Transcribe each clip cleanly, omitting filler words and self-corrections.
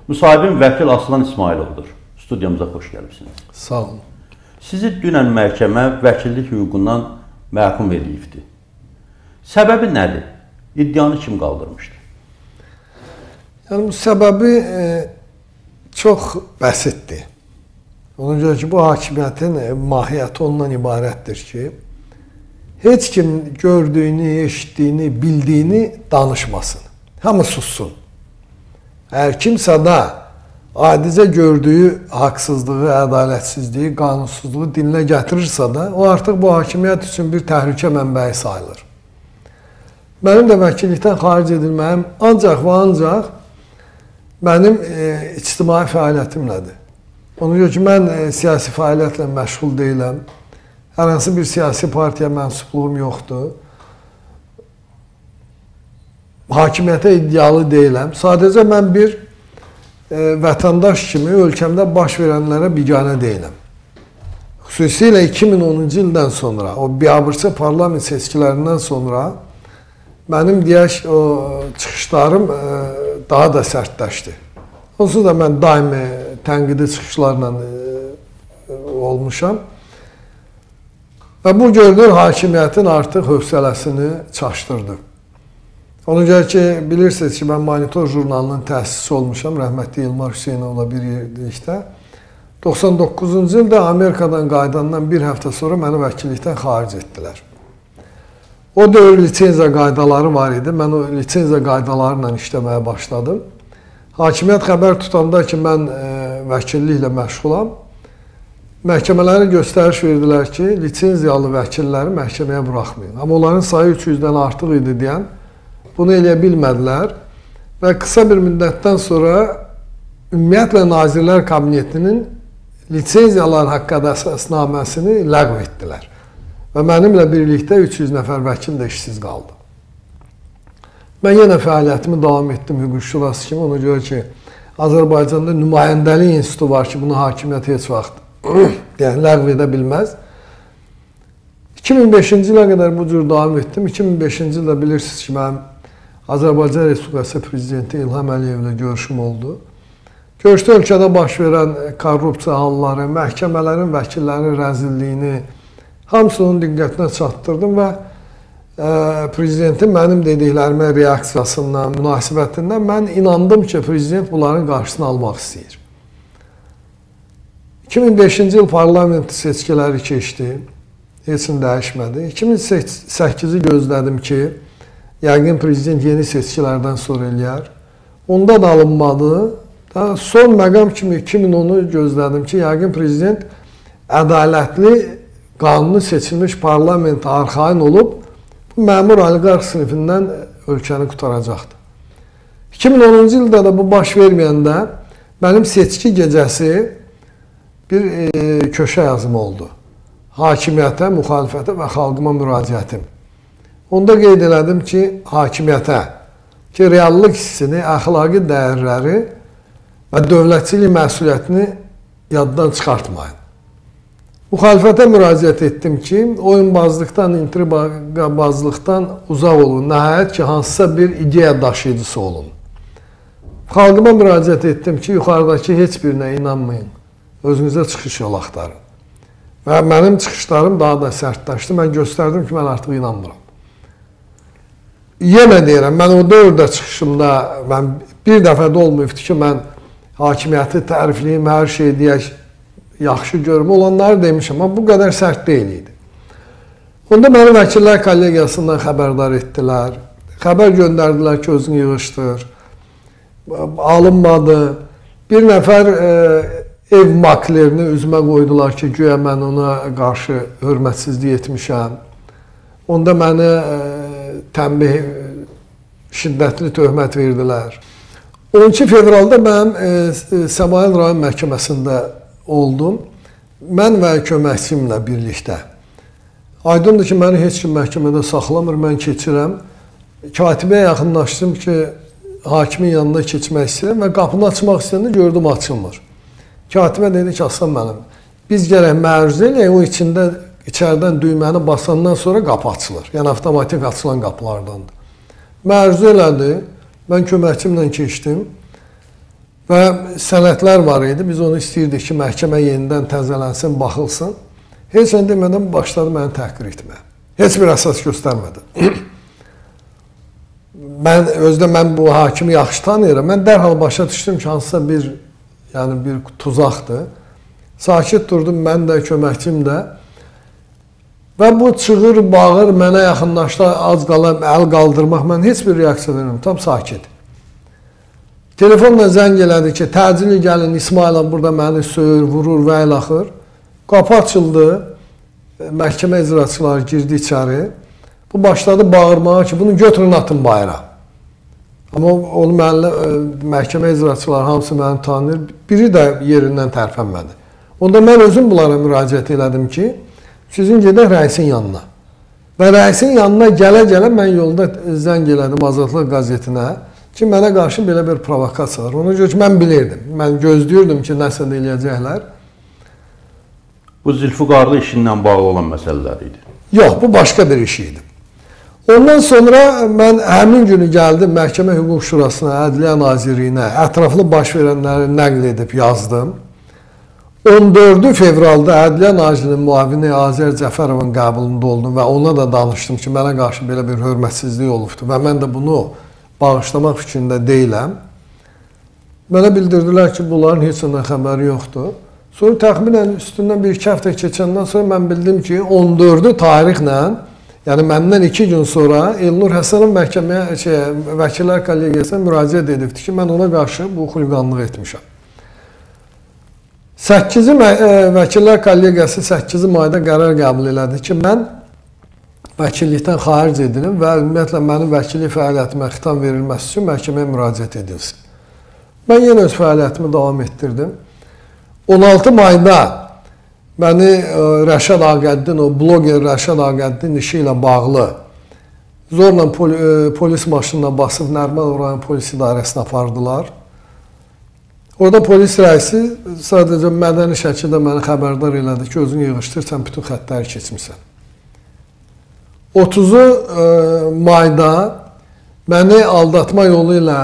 Müsahibim vəkil Aslan İsmayılovdur. Studiyamıza xoş gəlibsiniz. Sağ olun. Sizi dünən məhkəmə vəkillik hüququndan məhrum eləyibdi. Səbəbi nədir? İddianı kim qaldırmışdı? Yəni bu səbəbi çox bəsitdir. Ona görə ki, bu hakimiyyətin mahiyyəti ondan ibarətdir ki, heç kim gördüyünü, eşitdiyini, bildiyini danışmasın. Hamı sussun. Əgər kimsə də adicə gördüyü haqsızlığı, ədalətsizliyi, qanunsuzluğu dilinə gətirirsə də, o artıq bu hakimiyyət üçün bir təhlükə mənbəyi sayılır. Mənim də vəkillikdən xaric edilməyim ancaq və ancaq mənim ictimai fəaliyyətimlədir. Ona görə ki, mən siyasi fəaliyyətlə məşğul deyiləm. Hər hansı bir siyasi partiya mənsubluğum yoxdur. Hakimiyyətə iddialı deyiləm. Sadəcə mən bir vətəndaş kimi ölkəmdə baş verənlərə biganə deyiləm. Xüsusilə 2010-cu ildən sonra, o biabırçı parlament seçkilərindən sonra mənim deyək o çıxışlarım daha da sərtləşdi. Onsuz da mən daimi tənqidi çıxışlarla olmuşam. Və bu görünür hakimiyyətin artıq hövsələsini çaşdırdı. Ona görə ki, bilirsiniz ki, mən Monitor jurnalının təsisçisi olmuşam, rəhmətli Elmar Hüseynovla bir yerlikdə. 99-cu ildə Amerikadan qayıdandan bir həftə sonra məni vəkillikdən xaric etdilər. O dövr lisenziya qaydaları var idi, mən o lisenziya qaydaları ilə işləməyə başladım. Hakimiyyət xəbər tutanda ki, mən vəkilliklə məşğulam, məhkəmələrə göstəriş verdilər ki, lisenziyalı vəkilləri məhkəməyə buraxmayın. Amma onların sayı 300-dən artıq idi deyən, bunu eləyə bilmədilər və qısa bir müddətdən sonra ümumiyyətlə Nazirlər Kabinetinin lisenziyalar haqqında əsasnaməsini ləğv etdilər. Və mənimlə birlikdə 300 nəfər vəkil də işsiz qaldı. Mən yenə fəaliyyətimi davam etdim Hüquq Şurası kimi. Ona görə ki, Azərbaycanda nümayəndəlik institutu var ki, bunu hakimiyyət heç vaxt yəni ləğv edə bilməz. 2005-ci ilə qədər bu cür davam etdim. 2005-ci ildə bilirsiniz ki, mənim Azərbaycan Respublikası Prezidenti İlham Əliyevlə görüşüm oldu. Görüşdə ölkədə baş verən korrupsiya halları, məhkəmələrin, vəkillərin rəzilliyini hamısının diqqətinə çatdırdım və prezidentin mənim dediklərimə reaksiyasından, münasibətindən mən inandım ki, prezident bunların qarşısını almaq istəyir. 2005-ci il parlament seçkiləri keçdi, heç nə dəyişmədi. 2008-i gözlədim ki, yəqin prezident yeni seçkilərdən sonra eləyər. Onda da alınmadı. Daha son məqam kimi 2010-u gözlədim ki, yəqin prezident ədalətli, qanuni seçilmiş parlamentə arxayın olub, bu məmur oliqarx sinifindən ölkəni qurtaracaqdı. 2010-cu ildə də bu baş verməyəndə mənim seçki gecəsi bir köşə yazım oldu. Hakimiyyətə, müxalifətə və xalqıma müraciətim. Onda qeyd elədim ki, hakimiyyətə, ki, reallıq hissini, əxlaqi dəyərləri və dövlətçilik məsuliyyətini yaddan çıxartmayın. Müxalifətə müraciət etdim ki, oyunbazlıqdan, intriqabazlıqdan uzaq olun, nəhayət ki, hansısa bir ideya daşıyıcısı olun. Xalqıma müraciət etdim ki, yuxarıdakı heç birinə inanmayın, özünüzə çıxış yolu axtarın. Və mənim çıxışlarım daha da sərtləşdi, mən göstərdim ki, mən artıq inanmıram. Yenə deyirəm, mən o dövrdə çıxışımda, mən bir dəfə də olmayıbdı ki, mən hakimiyyəti tərifləyim, hər şeyi deyək, yaxşı görüm, olanları demişəm, amma bu qədər sərt deyil idi. Onda məni Vəkillər Kollegiyasından xəbərdar etdilər, xəbər göndərdilər ki, özünü yığışdır, alınmadı. Bir nəfər ev maklerini üzümə qoydular ki, güya mən ona qarşı hörmətsizlik etmişəm. Onda məni tənbih, şiddətli töhmət verdilər. 12 fevralda mən Səbail rayon məhkəməsində oldum. Mən və köməkçimlə birlikdə. Aydındır ki, məni heç kim məhkəmədə saxlamır, mən keçirəm. Katibəyə yaxınlaşdım ki, hakimin yanına keçmək istəyirəm və qapını açmaq istəyəndə gördüm, açılmır. Katibə dedi ki, Aslan müəllim, biz gərək məruzə eləyək, o içində, içəridən düyməni basandan sonra qapı açılır. Yəni, avtomatik açılan qapılardandır. Məruzə elədi, mən köməkçimlə keçdim. Və sənədlər var idi. Biz onu istəyirdik ki, məhkəmə yenidən təzələnsin, baxılsın. Heç nə demədən başladı məni təhqir etməyə. Heç bir əsas göstərmədi. Mən özdə mən bu hakimi yaxşı tanıyıram. Mən dərhal başa düşdüm ki, hansısa bir, yəni bir tuzaqdır. Sakit durdum, mən də, köməkçim də. Və bu çığır, bağır, mənə yaxınlaşdı, az qala əl qaldırmaq, mən heç bir reaksiya vermirəm, tam sakit. Telefonla zəng elədi ki, təcili gəlin, İsmailov burada məni söyür, vurur və ilaxır. Qapı açıldı, məhkəmə icraçıları girdi içəri. Bu başladı bağırmağa ki, bunu götürün atın bayıra. Amma onu mənlə, məhkəmə icraçıları hamısı məni tanıyır, biri də yerindən tərpənmədi. Onda mən özüm bunlara müraciət elədim ki, sizin gedək rəisin yanına. Və rəisin yanına gələ-gələ mən yolda zəng elədim Azadlıq qəzetinə ki, mənə qarşı belə bir provokasiya var. Ona görə ki, mən bilirdim, mən gözləyirdim ki, nəsə də eləyəcəklər. Bu Zülfüqarlı işindən bağlı olan məsələlər idi. Yox, bu başqa bir iş idi. Ondan sonra mən həmin günü gəldim Məhkəmə Hüquq Şurasına, Ədliyyə Nazirliyinə, ətraflı baş verənləri nəql edib yazdım. 14 fevralda Ədliyyə Nazirliyinin müavini Azər Cəfərovun qəbulunda oldum və ona da danışdım ki, mənə qarşı belə bir hörmətsizlik olubdur və mən də bunu bağışlamaq fikrində deyiləm. Mənə bildirdilər ki, bunların heç nədən xəbəri yoxdur. Sonra təxminən üstündən bir iki həftə keçəndən sonra mən bildim ki, 14-ü tarixlə, yəni məndən 2 gün sonra Elnur Həsənov məhkəməyə, Vəkillər Kollegiyasına müraciət edibdir ki, mən ona qarşı bu xuliqanlığı etmişəm. 8-ci Vəkillər Kollegiyası 8 mayda qərar qəbul elədi ki, mən vəkillikdən xaric edilim və ümumiyyətlə mənim vəkillik fəaliyyətimə xitam verilməsi üçün məhkəməyə müraciət edilsin. Mən yenə öz fəaliyyətimi davam etdirdim. 16 mayda məni Rəşad Ağəddin, o bloger Rəşad Ağəddin işi ilə bağlı zorla polis maşınına basıb Nərimanov rayon polis idarəsinə apardılar. Orada polis rəisi sadəcə mədəni şəkildə məni xəbərdar elədi ki, özünü yığışdır, sən bütün xəttləri keçmirsən. 30-u mayda məni aldatma yolu ilə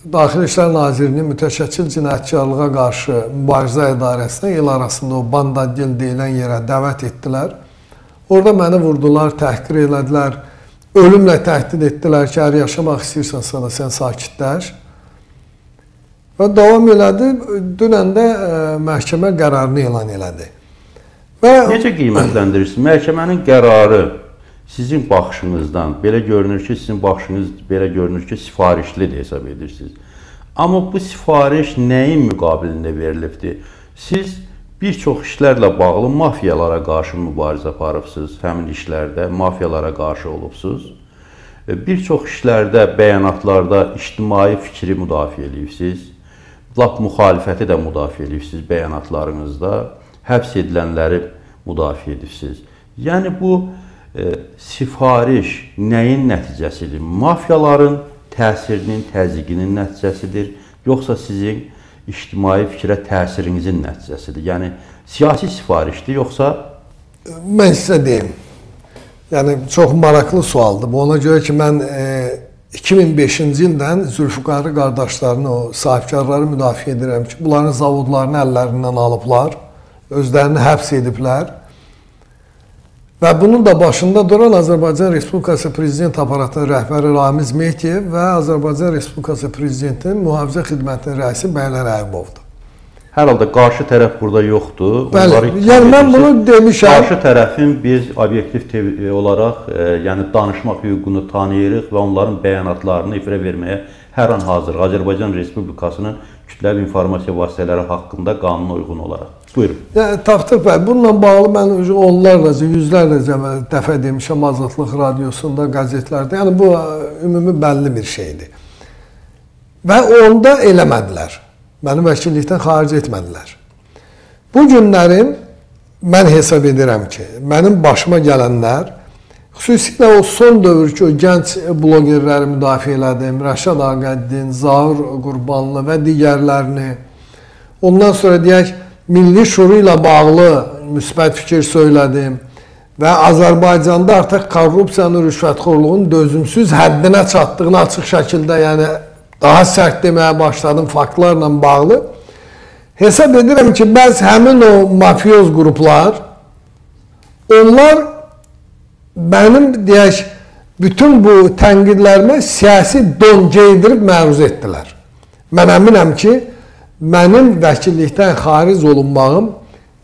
Daxili İşlər Nazirliyinin mütəşəkkil cinayətkarlığa qarşı mübarizə idarəsinə il arasında o Bandadil deyilən yerə dəvət etdilər. Orada məni vurdular, təhqir elədilər, ölümlə təhdid etdilər ki, əgər yaşamaq istəyirsənsə da sən sakitləş. Və davam elədi, dünən də məhkəmə qərarını elan elədi. Və necə qiymətləndirirsiniz? Məhkəmənin qərarı sizin baxışınızdan belə görünür ki, sizin baxışınız belə görünür ki, sifarişlidir hesab edirsiniz. Amma bu sifariş nəyin müqabilində verilibdir? Siz bir çox işlərlə bağlı mafiyalara qarşı mübarizə aparıbsınız, həmin işlərdə mafiyalara qarşı olubsunuz. Bir çox işlərdə, bəyanatlarda ictimai fikri müdafiə edirsiniz. Lap müxalifəti də müdafiə edirsiniz bəyanatlarınızda, həbs edilənləri müdafiə edirsiniz. Yəni bu sifariş nəyin nəticəsidir? Mafiyaların təsirinin, təzyiqinin nəticəsidir, yoxsa sizin ictimai fikrə təsirinizin nəticəsidir? Yəni siyasi sifarişdir, yoxsa? Mən sizə deyim, yəni çox maraqlı sualdır. Bu ona görə ki, mən 2005-ci ildən Zülfüqarlı qardaşlarını, o sahibkarları müdafiə edirəm ki, bunların zavodlarını əllərindən alıblar, özlərini həbs ediblər. Və bunun da başında duran Azərbaycan Respublikası Prezident Aparatının rəhbəri Ramiz Mehdiyev və Azərbaycan Respublikası Prezidentinin Mühafizə Xidmətinin rəisi Bəylər Əyubovdur. Hər halda qarşı tərəf burada yoxdur. Bəli, yəni mən bunu demişəm. Qarşı tərəfin biz obyektiv olaraq, yəni danışmaq hüququnu tanıyırıq və onların bəyanatlarını efirə verməyə hər an hazırıq. Azərbaycan Respublikasının kütləvi informasiya vasitələri haqqında qanuna uyğun olaraq. Buyurun. Yəni, Tapdıq bəy, bununla bağlı mən onlarla, yüzlərlə dəfə demişəm Azadlıq Radiosunda, qəzetlərdə. Yəni bu ümumi bəlli bir şeydir. Və onda eləmədilər. Məni vəkillikdən xaric etmədilər. Bu günlərim mən hesab edirəm ki, mənim başıma gələnlər, xüsusilə o son dövr ki, o gənc blogerləri müdafiə elədim, Rəşad Ağəddin, Zaur Qurbanlı və digərlərini, ondan sonra deyək, Milli Şuru ilə bağlı müsbət fikir söylədim və Azərbaycanda artıq korrupsiyanın, rüşvətxorluğun dözümsüz həddinə çatdığını açıq şəkildə, yəni Daha sərt deməyə başladım faktlarla bağlı. Hesab edirəm ki, bəs həmin o mafioz qruplar, onlar mənim, deyək, bütün bu tənqidlərimə siyasi don geydirib məruz etdilər. Mən əminəm ki, mənim vəkillikdən xaric olunmağım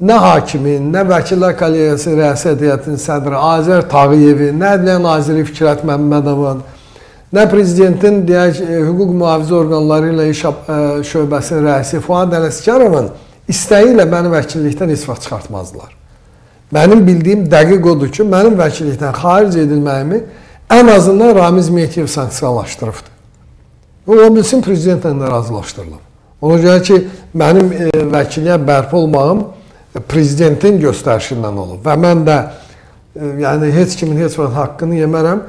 nə hakimin, nə Vəkillər Kollegiyası Rəisət Heyətinin sədri Azər Tağıyevin, nə Ədliyyə Naziri Fikrət Məmmədovun, nə Prezidentin deyək, hüquq mühafizə orqanları ilə iş şöbəsinin rəisi Fuad Ələsgərovun istəyi ilə məni vəkillikdən heç vaxt çıxartmazdılar. Mənim bildiyim dəqiq odur ki, mənim vəkillikdən xaric edilməyimi ən azından Ramiz Mehdiyev sanksiyalaşdırıbdır. Ola bilsin, prezidentlə də razılaşdırılıb. Ona görə ki, mənim vəkilliyə bərpa olmağım prezidentin göstərişindən olub. Və mən də yəni, heç kimin heç vaxt haqqını yemərəm.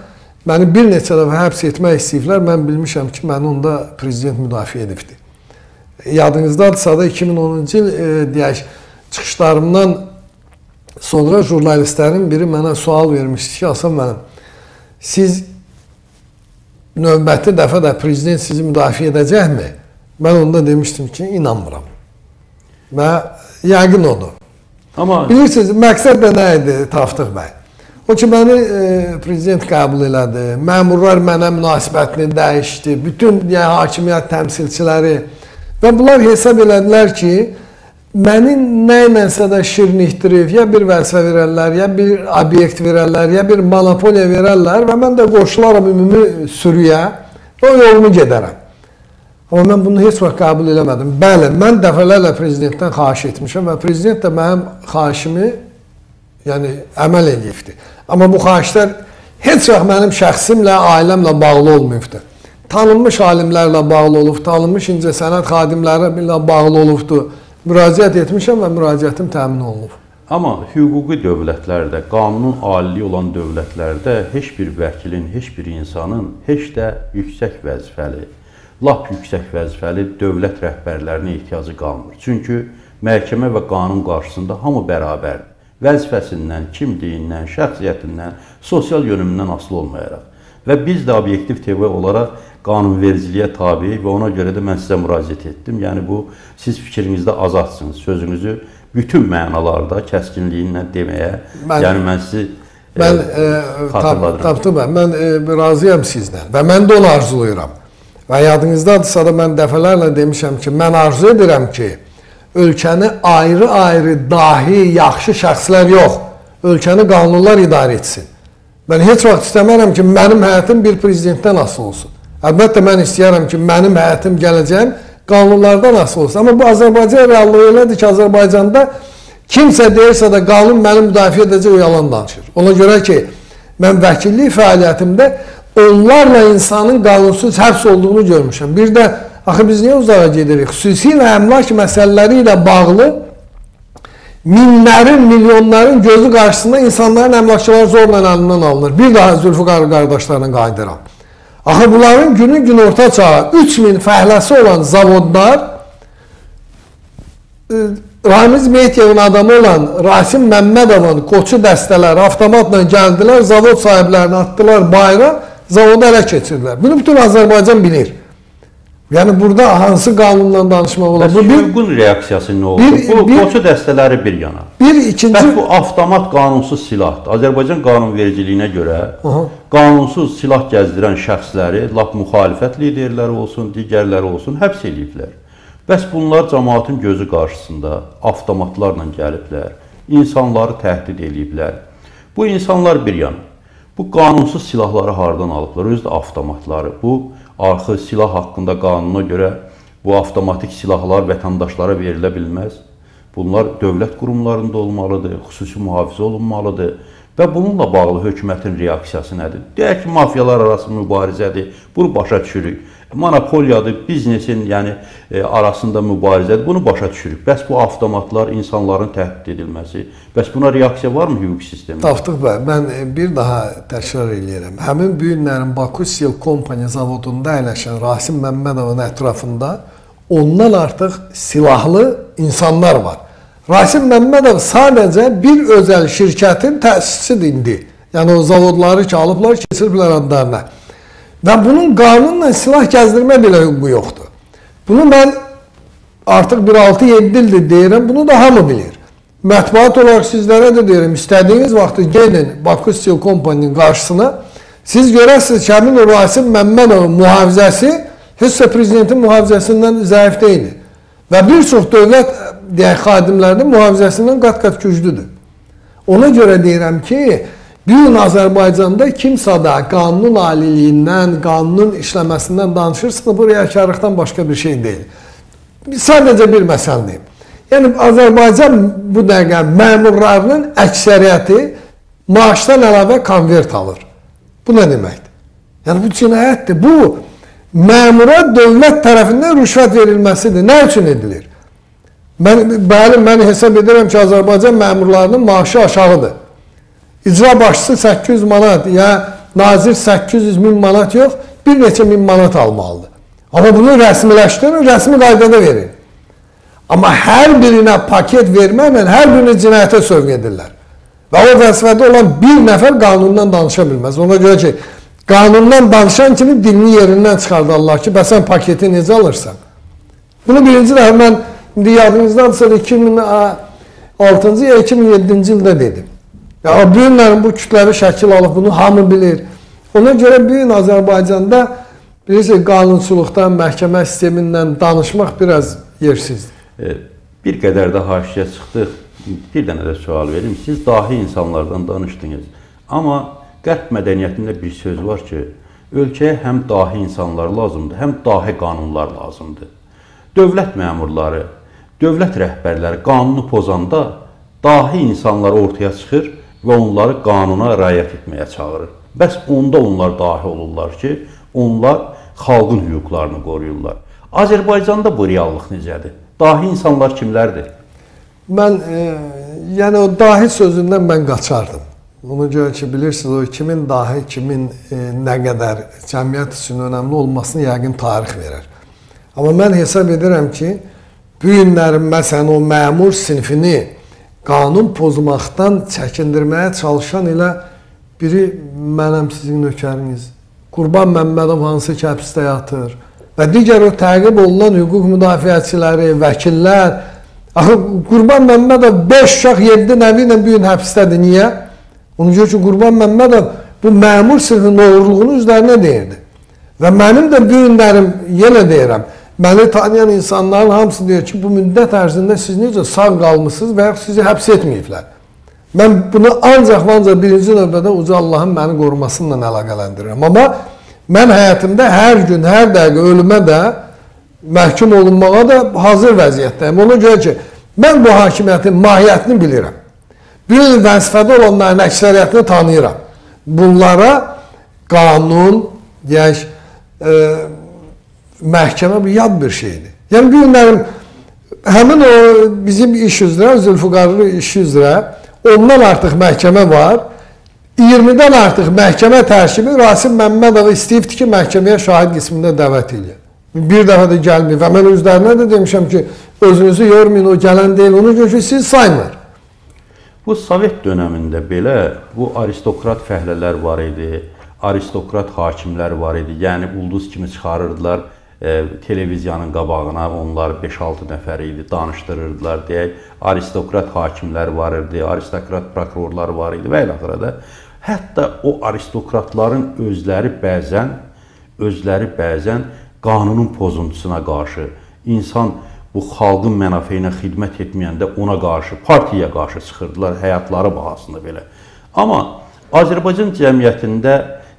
Məni bir neçə dəfə həbs etmək istəyiblər. Mən bilmişəm ki, məni onda prezident müdafiə edibdir. Yadınızdadırsa da 2010-cu il deyək, çıxışlarımdan sonra jurnalistlərin biri mənə sual vermişdi ki, Hasan müəllim, siz növbəti dəfə də prezident sizi müdafiə edəcəkmi? Mən onda demişdim ki, inanmıram. Və yəqin odur. Amma bilirsiniz, məqsəd də nə idi Tapdıq bəy? O ki, məni prezident qəbul elədi, məmurlar mənə münasibətini dəyişdi, bütün yəni, hakimiyyət təmsilçiləri və bunlar hesab elədilər ki, məni nə ilənsə də şirinlikdirib, ya bir vəzifə verərlər, ya bir obyekt verərlər, ya bir monopoliya verərlər və mən də qoşularam ümumi sürüyə və o yolumu gedərəm. Amma mən bunu heç vaxt qəbul eləmədim. Bəli, mən dəfələrlə prezidentdən xahiş etmişəm və prezident də mənim xahişimi yəni, əməl eləyibdir. Amma bu xahişlər heç vaxt mənim şəxsimlə, ailəmlə bağlı olmayıbdır. Tanınmış alimlərlə bağlı olub, tanınmış incəsənət xadimləri ilə bağlı olubdur. Müraciət etmişəm və müraciətim təmin olunub. Amma hüquqi dövlətlərdə, qanunun aliliyi olan dövlətlərdə heç bir vəkilin, heç bir insanın heç də yüksək vəzifəli, lap yüksək vəzifəli dövlət rəhbərlərinə ehtiyacı qalmır. Çünki məhkəmə və qanun qarşısında hamı bərabərdir. Vəzifəsindən, kimliyindən, şəxsiyyətindən, sosial yönümündən asılı olmayaraq. Və biz də Obyektiv TV olaraq qanunvericiliyə tabiyik və ona görə də mən sizə müraciət etdim. Yəni bu, siz fikrinizdə azadsınız, sözünüzü bütün mənalarda kəskinliyinlə deməyə. Yəni mən sizi xatırladıram. Tapdıq bəy, mən razıyam sizlə və mən də onu arzulayıram. Və yadınızdadırsa da mən dəfələrlə demişəm ki, mən arzu edirəm ki, ölkəni ayrı-ayrı dahi, yaxşı şəxslər yox, ölkəni qanunlar idarə etsin. Mən heç vaxt istəmərəm ki, mənim həyatım bir prezidentdən asılı olsun. Əlbəttə, mən istəyərəm ki, mənim həyatım, gələcəyim qanunlardan asılı olsun. Amma bu Azərbaycan reallığı elədir ki, Azərbaycanda kimsə deyirsə də qanun məni müdafiə edəcək, o yalan danışır. Ona görə ki, mən vəkillik fəaliyyətimdə onlarla insanın qanunsuz həbs olduğunu görmüşəm. Bir də, axı biz niyə uzağa gedirik? Xüsusilə əmlak məsələləri ilə bağlı minlərin, milyonların gözü qarşısında insanların əmlakçıları zorla əlindən alınır. Bir daha Zülfüqar qardaşlarına qayıdıram. Axı bunların günün günorta çağı 3000 fəhləsi olan zavodlar Ramiz Mehdiyevin adamı olan Rasim Məmmədovun qoçu dəstələri avtomatla gəldilər, zavod sahiblərini atdılar bayıra, zavodu ələ keçirdilər. Bunu bütün Azərbaycan bilir. Yəni burada hansı qanunla danışmaq olar? Bu hüququn reaksiyası nə oldu? Bu qoçu dəstələri bir yana. Bir, ikinci... Bəs bu avtomat qanunsuz silahdır. Azərbaycan qanunvericiliyinə görə qanunsuz silah gəzdirən şəxsləri, lap müxalifət liderləri olsun, digərləri olsun, həbs eləyiblər. Bəs bunlar cəmaatın gözü qarşısında avtomatlarla gəliblər, insanları təhdid eləyiblər. Bu insanlar bir yana. Bu qanunsuz silahları hardan alıblar? Özü də avtomatları. Bu arxı silah haqqında qanuna görə bu avtomatik silahlar vətəndaşlara verilə bilməz. Bunlar dövlət qurumlarında olmalıdır, xüsusi mühafizə olunmalıdır. Və bununla bağlı hökumətin reaksiyası nədir? Deyək ki, mafiyalar arası mübarizədir, bunu başa düşürük. Monopoliyadır, biznesin yəni, arasında mübarizədir, bunu başa düşürük. Bəs bu avtomatlar, insanların təhdid edilməsi, bəs buna reaksiya varmı hüquq sistemində? Tapdıq bəy, mən bir daha təkrar eləyirəm. Həmin bu günlərin Baku Steel Company zavodunda əyləşən Rasim Məmmədovun ətrafında ondan artıq silahlı insanlar var. Rasim Məmmədov sadəcə bir özəl şirkətin təsisçisidir indi. Yəni o zavodları ki, alıblar, keçiriblər adlarına. Və bunun qanunla silah gəzdirmə belə hüququ yoxdur. Bunu mən artıq bir 6-7 ildir deyirəm, bunu da hamı bilir. Mətbuat olaraq sizlərə də deyirəm, istədiyiniz vaxtı gedin Baku Steel Company-nin qarşısına, siz görəsiniz ki, həmin o Rasim Məmmədovun mühafizəsi heç də prezidentin mühafizəsindən zəif deyil. Və bir çox dövlət deyək, xadimlərinin mühafizəsindən qat-qat güclüdür. Ona görə deyirəm ki, bu gün Azərbaycanda kimsə də qanunun aliliyindən, qanunun işləməsindən danışırsa, bu riyakarlıqdan başqa bir şey deyil. Sadəcə bir məsələ deyim. Yəni, Azərbaycan bu dəqiqə məmurlarının əksəriyyəti maaşdan əlavə konvert alır. Bu nə deməkdir? Yəni, bu cinayətdir. Bu, məmura dövlət tərəfindən rüşvət verilməsidir. Nə üçün edilir? Bəli, mən hesab edirəm ki, Azərbaycan məmurlarının maaşı aşağıdır. İcra başçısı 800 manat, ya nazir 800 min manat yox, bir neçə min manat almalıdır. Amma bunu rəsmiləşdirin, rəsmi qaydada verin. Amma hər birinə paket verməklə hər birini cinayətə sövq edirlər. Və o vəzifədə olan bir nəfər qanundan danışa bilməz. Ona görə ki, qanundan danışan kimi dilini yerindən çıxardarlar ki, bəs sən paketi necə alırsan? Bunu birinci dəfə mən indi yadınızdadırsa 2006-cı ya 2007-ci ildə dedim. Ya, bu günlərin bu kütləvi şəkil alıb, bunu hamı bilir. Ona görə bu gün Azərbaycanda bilirsiniz, qanunçuluqdan, məhkəmə sistemindən danışmaq biraz yersizdir. Bir qədər də haşiyə çıxdıq. Bir dənə də sual verim. Siz dahi insanlardan danışdınız. Amma Qərb mədəniyyətində bir söz var ki, ölkəyə həm dahi insanlar lazımdır, həm dahi qanunlar lazımdır. Dövlət məmurları, dövlət rəhbərləri qanunu pozanda dahi insanlar ortaya çıxır və onları qanuna riayət etməyə çağırır. Bəs onda onlar dahi olurlar ki, onlar xalqın hüquqlarını qoruyurlar. Azərbaycanda bu reallıq necədir? Dahi insanlar kimlərdir? Mən, yəni o dahi sözündən mən qaçardım. Ona görə ki, bilirsiniz, o kimin dahi, kimin nə qədər cəmiyyət üçün önəmli olmasını yəqin tarix verər. Amma mən hesab edirəm ki, bu günlərin məsələn o məmur sinfini qanun pozmaqdan çəkindirməyə çalışan elə biri mənəm sizin nökəriniz, Qurban Məmmədov hansı ki həbsdə yatır və digər o təqib olunan hüquq müdafiəçiləri, vəkillər. Axı Qurban Məmmədov 5 uşaq 7 nəvi ilə bu gün həbsdədir. Niyə? Ona görə ki, Qurban Məmmədov bu məmur sinfinin oğurluğunu üzərinə deyirdi. Və mənim də bu günlərim, yenə deyirəm, məni tanıyan insanların hamısı deyir ki, bu müddət ərzində siz necə sağ qalmışsınız və yaxud sizi həbs etməyiblər. Mən bunu ancaq və ancaq birinci növbədə Uca Allahın məni qorumasıyla əlaqələndirirəm. Amma mən həyatımda hər gün, hər dəqiqə ölümə də, məhkum olunmağa da hazır vəziyyətdəyim. Ona görə ki, mən bu hakimiyyətin mahiyyətini bilirəm. Bu gün vəzifədə olanların əksəriyyətini tanıyıram. Bunlara qanun, deyək, məhkəmə bu yad bir şeydir. Yəni bu günlərim həmin o bizim iş üzrə, Zülfüqarlı işi üzrə ondan artıq məhkəmə var. 20-dən artıq məhkəmə tərkibi Rasim Məmmədovu istəyibdir ki, məhkəməyə şahid qismində dəvət eləyir. Bir dəfə də gəlməyib və mən özlərinə də demişəm ki, özünüzü yormayın, o gələn deyil, onu görə ki, siz saymır. Bu Sovet dönəmində belə bu aristokrat fəhlələr var idi, aristokrat hakimlər var idi. Yəni ulduz kimi çıxarırdılar televiziyanın qabağına, onlar 5-6 nəfər idi, danışdırırdılar deyək. Aristokrat hakimlər var idi, aristokrat prokurorlar var idi və ilaxıra da. Hətta o aristokratların özləri bəzən qanunun pozuntusuna qarşı, insan bu xalqın mənafeyinə xidmət etməyəndə ona qarşı, partiyaya qarşı çıxırdılar həyatları bahasında belə. Amma Azərbaycan cəmiyyətində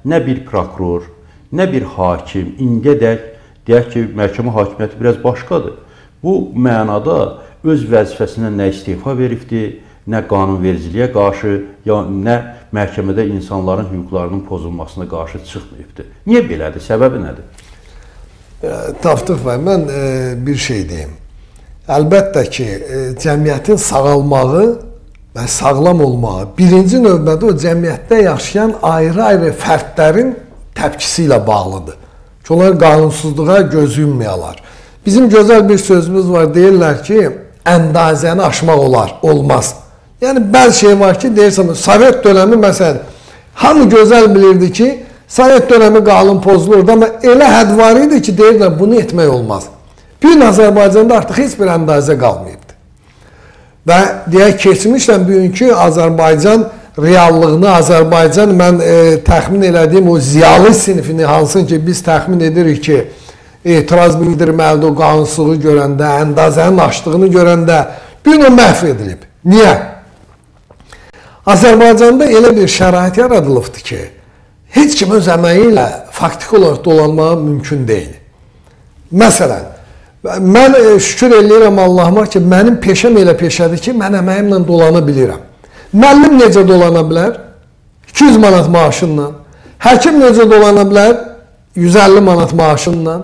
nə bir prokuror, nə bir hakim indiyədək deyək ki, məhkəmə hakimiyyəti biraz başqadır. Bu mənada öz vəzifəsindən nə istefa veribdir, nə qanunvericiliyə qarşı, ya nə məhkəmədə insanların hüquqlarının pozulmasına qarşı çıxmayıbdır. Niyə belədir? Səbəbi nədir? Tapdıq bəy, mən bir şey deyim. Əlbəttə ki, cəmiyyətin sağalmağı və sağlam olmağı birinci növbədə o cəmiyyətdə yaşayan ayrı-ayrı fərdlərin təpkisi ilə bağlıdır. Ki, onlar qanunsuzluğa göz yummayalar. Bizim gözəl bir sözümüz var, deyirlər ki, əndazəni aşmaq olar, olmaz. Yəni, bəzi şey var ki, deyirsən, Sovet dönəmi məsələn, hamı gözəl bilirdi ki, Sovet dönəmi qanun pozulurdu, amma elə hədd var idi ki, deyirdilər, bunu etmək olmaz. Bu gün Azərbaycanda artıq heç bir əndazə qalmayıbdır. Və deyək, keçmişlə bugünkü Azərbaycan reallığını, Azərbaycan mən təxmin elədiyim o ziyalı sinifini, hansını ki, biz təxmin edirik ki, etiraz bildirməlidir o qanunsuzluğu görəndə, əndazənin aşdığını görəndə, bu gün o məhv edilib. Niyə? Azərbaycanda elə bir şərait yaradılıbdır ki, heç kim öz əməyi ilə faktiki olaraq dolanmağa mümkün deyil. Məsələn, mən şükür eləyirəm Allahıma ki, mənim peşəm elə peşədir ki, mən əməyimlə dolana bilirəm. Müəllim necə dolana bilər? 200 manat maaşınla. Həkim necə dolana bilər? 150 manat maaşınla.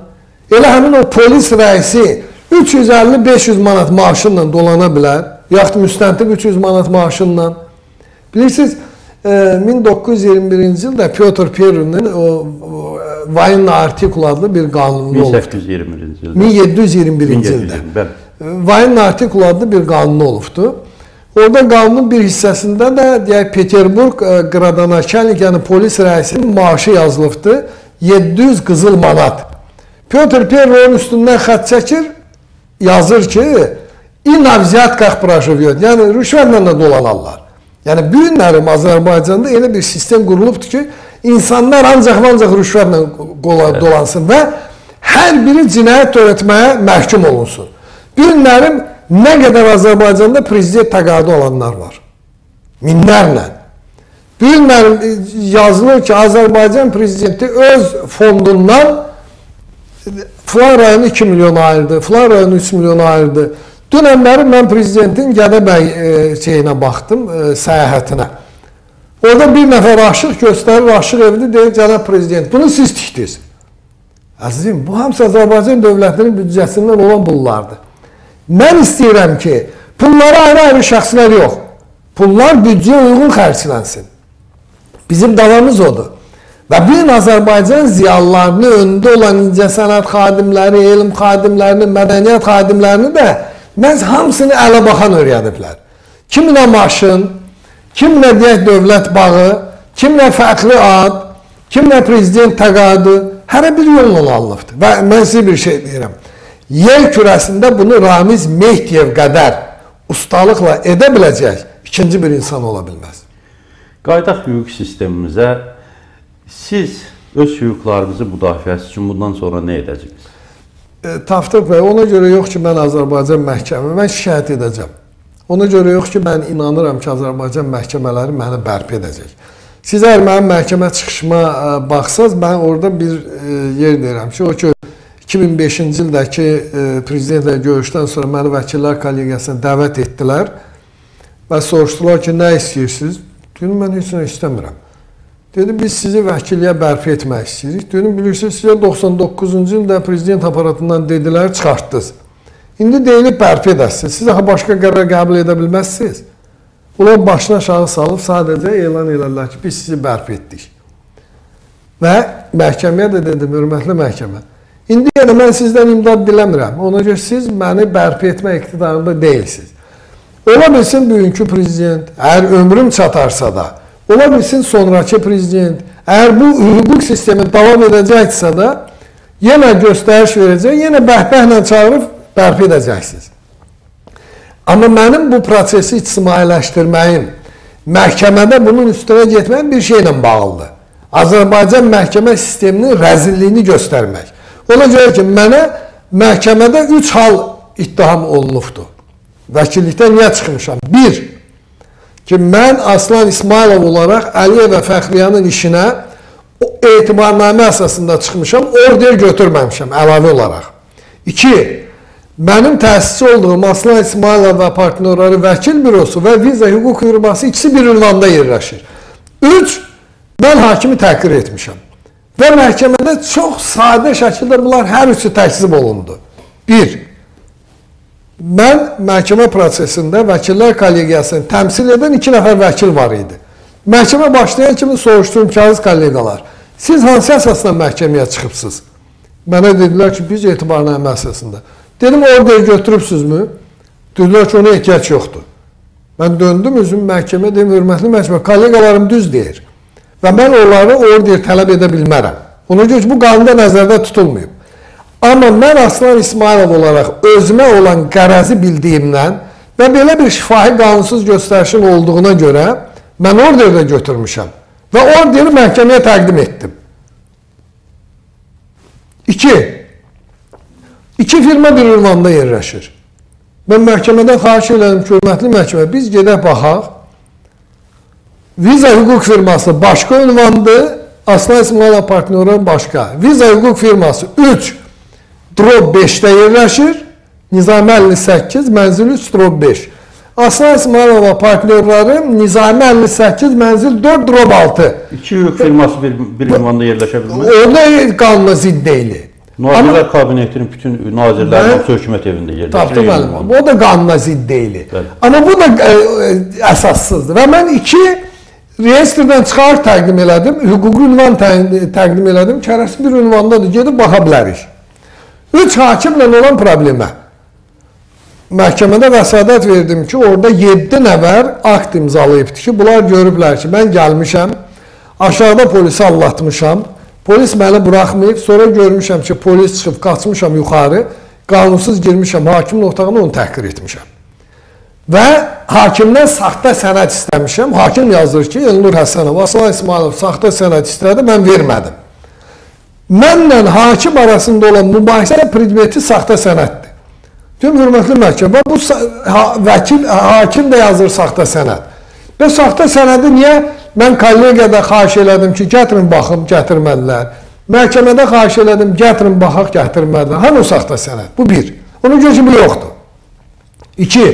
Elə həmin o polis rəisi 350-500 manat maaşınla dolana bilər. Yaxud müstəntiq 300 manat maaşınla. Bilirsiniz, 1921-ci ildə Pyotr Perun'un o Vayinna Artikul adlı bir qanunu olubdur. 1821-ci ildə. 1721-ci ildə. Vayinna Artikul adlı bir qanunu olubdur. Orada qanunun bir hissəsində də deyək Peterburq qradanaçalnik, yəni polis rəisinin maaşı yazılıbdır. 700 qızıl manat. Pyotr Perun'un üstündən xətt çəkir, yazır ki, i na vzyatkah proživyot. Yəni rüşvətlə də dolanarlar. Yəni, bu günlərim Azərbaycanda elə bir sistem qurulubdur ki, insanlar ancaq və ancaq rüşvətlə dolansın və hər biri cinayət törətməyə məhkum olunsun. Bu günlərim nə qədər Azərbaycanda prezident təqaüdü olanlar var? Minlərlə. Bu günlərim yazılır ki, Azərbaycan prezidenti öz fondundan filan rayonu 2 milyon ayırdı, filan rayonu 3 milyon ayırdı. Dünənləri mən prezidentin Gədəbəy şeyinə baxdım, səyahətinə. Orada bir nəfər aşıq göstərir, aşıq evini deyir, cənab prezident, bunu siz tikdiniz. Əzizim, bu hamısı Azərbaycan dövlətinin büdcəsindən olan pullardır. Mən istəyirəm ki, pullara ayrı-ayrı şəxslər yox, pullar büdcəyə uyğun xərclənsin. Bizim davamız odur. Və bu gün Azərbaycan ziyalılarının önündə olan incəsənət xadimləri, elm xadimlərini, mədəniyyət xadimlərini də məhz hamısını ələ baxan öyrəniblər. Kiminə maşın, kiminə deyək dövlət bağı, kiminə fəxri ad, kiminə prezident təqaüdü, hərə bir yolla alınıbdır. Və mən sizə bir şey deyirəm. Yer kürəsində bunu Ramiz Mehdiyev qədər ustalıqla edə biləcək ikinci bir insan ola bilməz. Qayıdaq hüquq sistemimizə. Siz öz hüquqlarınızı müdafiəsi üçün bundan sonra nə edəcəksiniz? Tapdıq bəy, ona görə yox ki, mən Azərbaycan məhkəmə, mən şikayət edəcəm. Ona görə yox ki, mən inanıram ki, Azərbaycan məhkəmələri məni bərpa edəcək. Siz əgər mənim məhkəmə çıxışıma baxsaz, mən orada bir yer deyirəm ki, o ki, 2005-ci ildəki prezidentlə görüşdən sonra məni Vəkillər Kollegiyasına dəvət etdilər və soruşdular ki, nə istəyirsiniz? Dedim, mən heç nə istəmirəm. Dedim, biz sizi vəkilliyə bərpa etmək istəyirik. Dedim, bilirsiniz, sizə 99-cu ildə prezident aparatından dedilər, çıxartdınız. İndi deyilib bərpa edəsiniz. Siz axı başqa qərar qəbul edə bilməzsiniz. Onlar başına aşağı salıb sadəcə elan elədilər ki, biz sizi bərpa etdik. Və məhkəməyə də dedim, hörmətli məhkəmə, indi yəni mən sizdən imdad diləmirəm. Ona görə siz məni bərpa etmə iqtidarında deyilsiniz. Ola bilsin bugünkü prezident, əgər ömrüm çatarsa da, ola bilsin sonrakı prezident, əgər bu hüquq sistemi davam edəcəksə də, yenə göstəriş verəcək, yenə bəhbəhlə çağırıb bərpa edəcəksiniz. Amma mənim bu prosesi ictimailəşdirməyim, məhkəmədə bunun üstünə getməyim bir şeylə bağlıdır. Azərbaycan məhkəmə sisteminin rəzilliyini göstərmək. Ona görə ki, mənə məhkəmədə 3 hal ittiham olunubdur. Vəkillikdən niyə çıxmışam? 1. Ki, mən Aslan İsmayılov olaraq Əliyev və Fəxriyanın işinə etibarnamə əsasında çıxmışam, order götürməmişəm əlavə olaraq. 2. Mənim təsisçi olduğum Aslan İsmayılov və partnyorları vəkil bürosu və viza hüquq firması ikisi bir ünvanda yerləşir. 3. Mən hakimi təhqir etmişəm. Və məhkəmədə çox sadə şəkildə bunlar hər üçü təkzib olundu. 1. Mən məhkəmə prosesində Vəkillər Kollegiyasını təmsil edən 2 nəfər vəkil var idi. Məhkəmə başlayan kimi soruşdum ki, əziz kolleqalar, siz hansı əsasla məhkəməyə çıxıbsınız? Mənə dedilər ki, biz etibarnamə əsasında. Dedim, order götürübsünüzmü? Dedilər ki, ona ehtiyac yoxdur. Mən döndüm özüm məhkəməyə, dedim, hörmətli məhkəmə, kolleqalarım düz deyir. Və mən onları order tələb edə bilmərəm. Ona görə ki, bu qanunda nəzərdə tutulmayıb. Amma mən Aslan İsmayılov olaraq özümə olan qərəzi bildiyimdən və belə bir şifahi qanunsuz göstərişin olduğuna görə mən order də götürmüşəm və orderi məhkəməyə təqdim etdim. İki firma bir ünvanda yerləşir. Mən məhkəmədən xahiş elədim ki, hörmətli məhkəmə, biz gedək baxaq. Viza hüquq firması başqa ünvandır, Aslan İsmayılov partnyoru başqa. Viza hüquq firması 3/5-də yerləşir, Nizami 58, mənzil 3/5. Aslan İsmayılova partnyorları Nizami 58, mənzil 4/6. İki hüquq firması bir ünvanda yerləşə bilməz. Orada qanuna zidd deyil. Nazirlər Kabinetinin bütün nazirlərinin hökumət evində yerləşir. Tapdı müəllim. O da qanuna zidd deyil. Amma bu da əsassızdır. Və mən iki reyestrdən çıxarış təqdim elədim, hüquqi ünvan təqdim elədim. Kərəsi bir ünvandadır, gedib baxa bilərik. Üç hakimlə olan problemə. Məhkəmədə vəsadət verdim ki, orada 7 nəfər akt imzalayıbdı ki, bunlar görüblər ki, mən gəlmişəm, aşağıda polisi allatmışam, polis məni buraxmayıb, sonra görmüşəm ki, polis çıxıb, qaçmışam yuxarı, qanunsuz girmişəm hakimin otağına, onu təhqir etmişəm. Və hakimdən saxta sənəd istəmişəm. Hakim yazır ki, Elnur Həsənov, Aslan İsmayılov saxta sənəd istədi, mən vermədim. Mənlə hakim arasında olan mübahisə predmeti saxta sənəddir. Tüm hörmətli məhkəmə, bu vəkil, hakim də yazır saxta sənəd. Və saxta sənədi niyə? Mən kollegiyada xahiş elədim ki, gətirin baxım, gətirmədilər. Məhkəmədə xahiş elədim, gətirin baxaq, gətirmədilər. Hani o saxta sənəd? Bu bir. Ona görə ki, bu yoxdur. İki,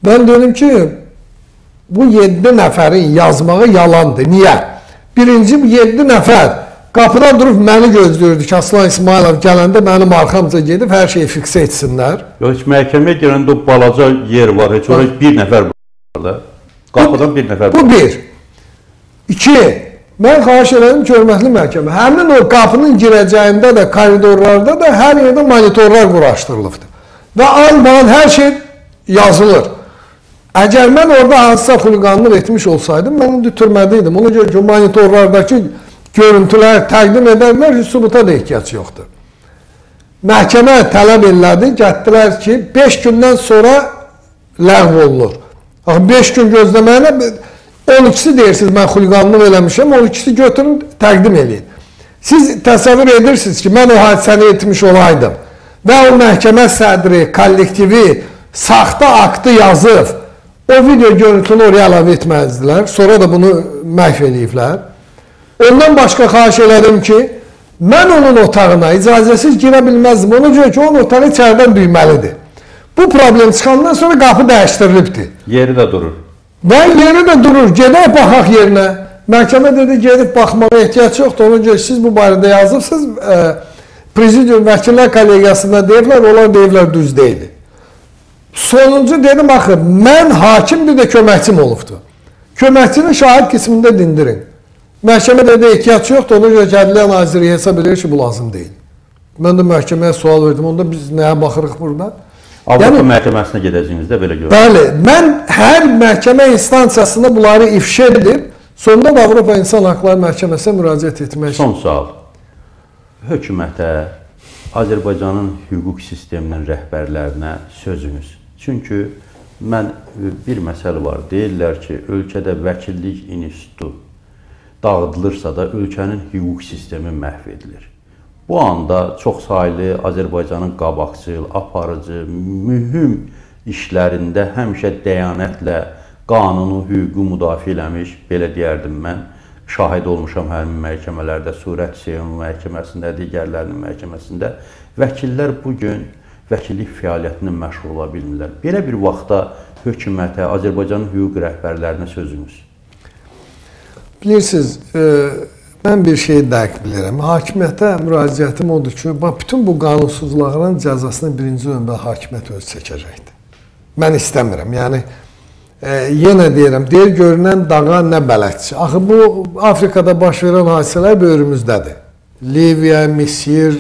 mən dedim ki, bu 7 nəfərin yazmağı yalandır. Niyə? Birinci, bu 7 nəfər qapıda durub məni gözləyirdi ki, Aslan İsmayılov gələndə mənim arxamca gedib hər şeyi fiksə etsinlər. Yox, heç məhkəməyə gələndə o balaca yer var, heç orada bir nəfər var da. Qapıdan bir nəfər var. Bu bir. İki, mən xahiş elədim ki, hörmətli məhkəmə, həmin o qapının girəcəyində də, koridorlarda da hər yerdə monitorlar quraşdırılıbdır. Və anban hər şey yazılır. Əgər mən orada hansısa xuliqanlıq etmiş olsaydım, mən indi türmədə idim. Ona görə ki, monitorlardakı görüntülər təqdim edərlər ki, sübuta da ehtiyac yoxdur. Məhkəmə tələb elədi, gətdilər ki, 5 gündən sonra ləğv olunur. Axı, 5 gün gözləməyinə 12-si deyirsiniz, mən xuliqanlıq eləmişəm, 12-si götürün, təqdim eləyin. Siz təsəvvür edirsiniz ki, mən o hadisəni etmiş olaydım və o məhkəmə sədri, kollektivi saxta aktı yazıb, o video görüntünü oraya əlavə etməzdilər, sonra da bunu məhv eləyiblər. Ondan başqa xahiş elədim ki, mən onun otağına icazəsiz girə bilməzdim. Ona görə ki, onun otağı içəridən düyməlidir. Bu problem çıxandan sonra qapı dəyişdirilibdir. Yeri də durur. Və yeri də durur. Gedək baxaq yerinə. Məhkəmə dedi, gedib baxmağa ehtiyac yoxdur. Ona görə siz bu barədə yazıbsınız. Prezidium Vəkillər Kollegiyasında deyiblər, onlar deyiblər düz deyil. Sonuncu dedim, axı, mən hakim bir də köməkçim olubdur. Köməkçinin şahid qismində dindirin. Məhkəmə dedi, ehtiyac yoxdur, ona görə ki, Ədliyyə Naziri hesab edir ki, bu lazım deyil. Mən də məhkəməyə sual verdim, onda biz nəyə baxırıq burada? Avropa məhkəməsinə gedəcəyiniz də belə görürəm. Bəli, mən hər məhkəmə instansiyasında bunları ifşa edib, sonunda da Avropa İnsan Haqları Məhkəməsinə müraciət etmək. Son sual. Hökumətə, Azərbaycanın hüquq sisteminin rəhbərlərinə sözünüz. Çünki mən bir məsələ var, deyirlər ki, ölkədə vəkillik institutu dağıdılırsa da ölkənin hüquq sistemi məhv edilir. Bu anda çox saylı Azərbaycanın qabaqcıl, aparıcı, mühüm işlərində həmişə dəyanətlə qanunu, hüququ müdafiə eləmiş, belə deyərdim mən, şahid olmuşam həmin məhkəmələrdə, Surət Seyun məhkəməsində, digərlərinin məhkəməsində. Vəkillər bugün vəkillik fəaliyyətini məşğul ola bilmirlər. Belə bir vaxtda hökumətə, Azərbaycanın hüquq rəhbərlərinə sözünüz. Bilirsiniz, mən bir şeyi dəqiq bilirəm. Hakimiyyətə müraciətim odur ki, bütün bu qanunsuzluqların cəzasını birinci növbədə hakimiyyət özü çəkəcəkdir. Mən istəmirəm. Yəni, yenə deyirəm, deyir görünən dağa nə bələdçi. Axı, bu Afrikada baş verən hadisələr böyrümüzdədir. Liviya, Misir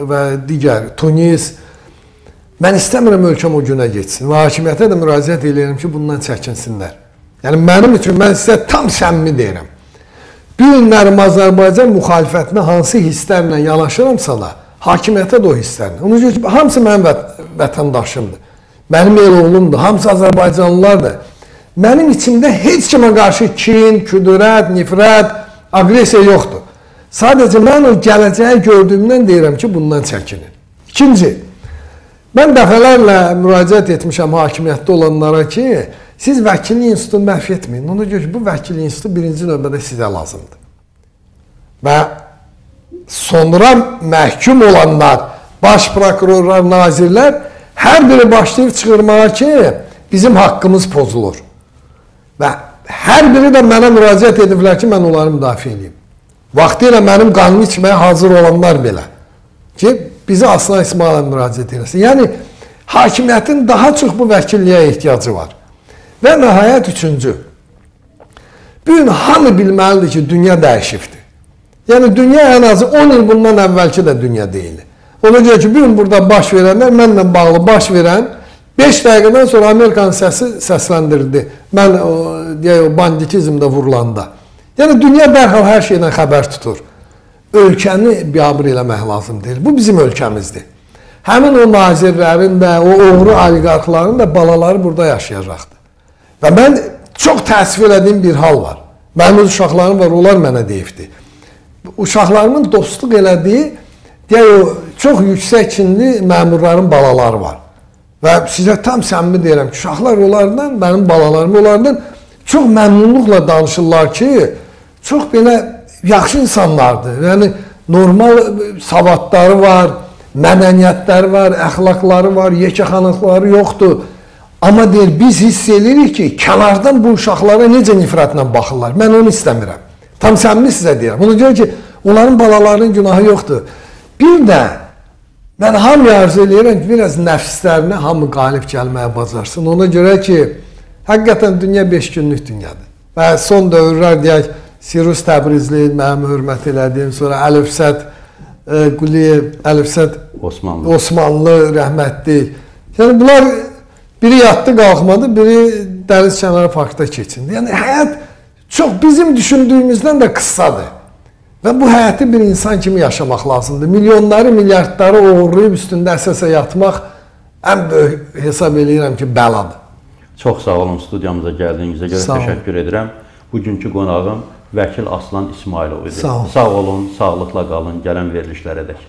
və digər, Tunis. Mən istəmirəm ölkəm o günə getsin və hakimiyyətə də müraciət edirəm ki, bundan çəkinsinlər. Yəni, mənim üçün, mən sizə tam səmimi deyirəm. Bu günlərim Azərbaycan müxalifətinə hansı hisslərlə yanaşıramsa da, hakimiyyətə də o hisslərlə. Ona görə ki, hamısı mənim vətəndaşımdır. Mənim el oğlumdur, hamısı azərbaycanlılardır. Mənim içimdə heç kimə qarşı kin, küdurət, nifrət, aqressiya yoxdur. Sadəcə mən o gələcəyi gördüyümdən deyirəm ki, bundan çəkinin. İkinci, mən dəfələrlə müraciət etmişəm hakimiyyətdə olanlara ki, siz vəkillik institutunu məhv etməyin. Ona görə ki, bu vəkillik institutu birinci növbədə sizə lazımdır. Və sonra məhkum olanlar, baş prokurorlar, nazirlər hər biri başlayıb çıxırmağa ki, bizim haqqımız pozulur. Və hər biri də mənə müraciət ediblər ki, mən onları müdafiə edeyim. Vaxtilə mənim qanını içməyə hazır olanlar belə ki, bizi Aslan İsmayılova müraciət eləsin. Yəni, hakimiyyətin daha çox bu vəkilliyə ehtiyacı var. Və nəhayət üçüncü, bu gün hamı bilməlidir ki, dünya dəyişibdir. Yəni, dünya ən azı 10 il bundan əvvəlki də dünya deyil. Ona görə ki, bu gün burada baş verənlər, mənlə bağlı baş verən 5 dəqiqədən sonra Amerikanın səsi səsləndirdi. Mən o, deyək, o banditizmdə vurulanda. Yəni, dünya dərhal hər şeydən xəbər tutur. Ölkəni biabır eləmək lazım deyil. Bu bizim ölkəmizdir. Həmin o nazirlərin də, o oğru oliqarxların da balaları burada yaşayacaqdır. Və mən çox təəssüf elədiyim bir hal var. Mənim öz uşaqlarım var, onlar mənə deyibdi. Uşaqlarımın dostluq elədiyi, deyək, o çox yüksək çinli məmurların balaları var. Və sizə tam səmimi deyirəm ki, uşaqlar onlardan, mənim balalarım onlardan çox məmnunluqla danışırlar ki, çox belə yaxşı insanlardır. Yəni, normal savadları var, mədəniyyətləri var, əxlaqları var, yekəxanlıqları yoxdur. Amma deyir, biz hiss edirik ki, kənardan bu uşaqlara necə nifrətlə baxırlar. Mən onu istəmirəm. Tam səmimi sizə deyirəm. Ona görə ki, onların balalarının günahı yoxdur. Bir də mən hamıya arzu eləyirəm ki, biraz nəfslərinə hamı qalib gəlməyə bacarsın. Ona görə ki, həqiqətən dünya 5 günlük dünyadır. Və son dövrlər deyək, Sirus Təbrizli mənim hörmət elədiyim, sonra Əlifsət Quliyev, Əlifsət Osmanlı rəhmətli. Yəni bunlar biri yatdı qalxmadı, biri dəniz kənarı parkda keçindi. Yəni həyat çox bizim düşündüyümüzdən də qıssadır. Və bu həyatı bir insan kimi yaşamaq lazımdır. Milyonları, milyardları oğurlayıb üstündə əsə-əsə yatmaq ən böyük hesab eləyirəm ki, bəladır. Çox sağ olun studiyamıza gəldiyinizə görə təşəkkür edirəm. Bugünkü qonağım vəkil Aslan İsmayılov idi. Sağ olun. Sağ olun, sağlıqla qalın, gələn verilişlərə dək.